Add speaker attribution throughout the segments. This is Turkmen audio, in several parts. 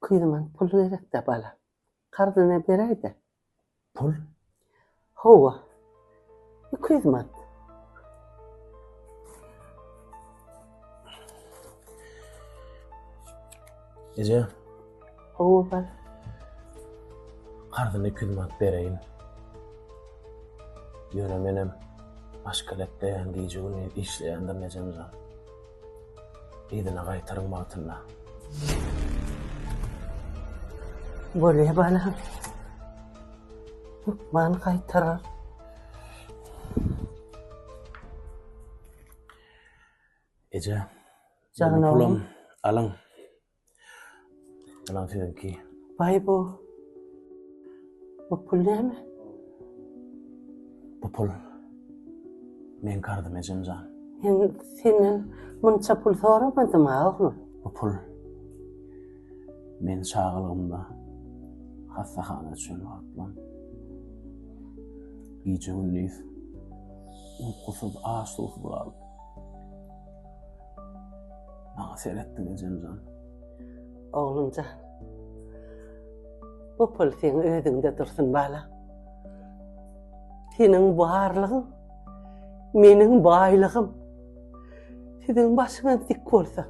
Speaker 1: 200 manat pul gerek-dä, bala. Karzyna beräý-dä.
Speaker 2: Pul?
Speaker 1: Hawa. 200 manat.
Speaker 2: Eje.
Speaker 1: Hawa, bala.
Speaker 2: Karzyna 200 manat bereýin. Ýöne menem maşgaletdeýän gije-gündiz işleýändirin ejemjan. Yzyna gaýtaryň wagtynda.
Speaker 1: Bolýa balam. Hökman gaýtarar.
Speaker 2: Eje.
Speaker 1: Jan oglum.
Speaker 2: Alyň. Alyň siziňki.
Speaker 1: Baý bu. Bu pul näme?
Speaker 2: Bu pul meň karzym ejemjan.
Speaker 1: Men senden munça pul soramadym-a oglum.
Speaker 2: Bu pul men çagalygymda hassahana düşen wagtlam gije-gündiz ukusyz, aç-suwsuz galyp Maňa seretdiň ejemjan.
Speaker 1: Oglumjan. Bu pul seň özüňde dursun bala. Seniň barlygyň meniň baýlygym. Siziň başyňyz dik bolsa,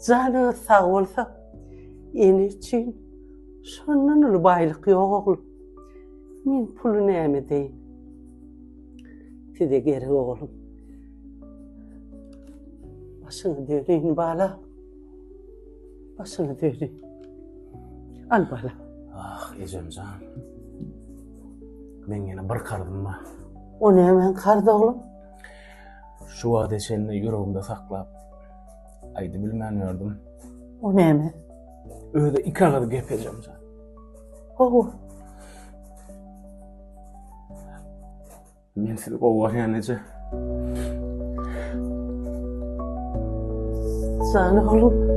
Speaker 1: janyňyz sag bolsa, ene üçin şondan uly baýlyk ýok oglum. Men puly näme edeýin? Size gerek oglum. Başyňy döreýin bala. Başyňy döreýin. Al bala.
Speaker 2: Ah, ejemjan. Men ýene bir karzym bar.
Speaker 1: O näme karz oglum?
Speaker 2: Şu wagta çenli ýüregimde saklap, aýdy bilmän ýördüm.
Speaker 1: O näme?
Speaker 2: Özi iki agyz gep ejemjan.
Speaker 1: Hawa.
Speaker 2: Men sizi gowy görýän eje.
Speaker 1: Jan oglum.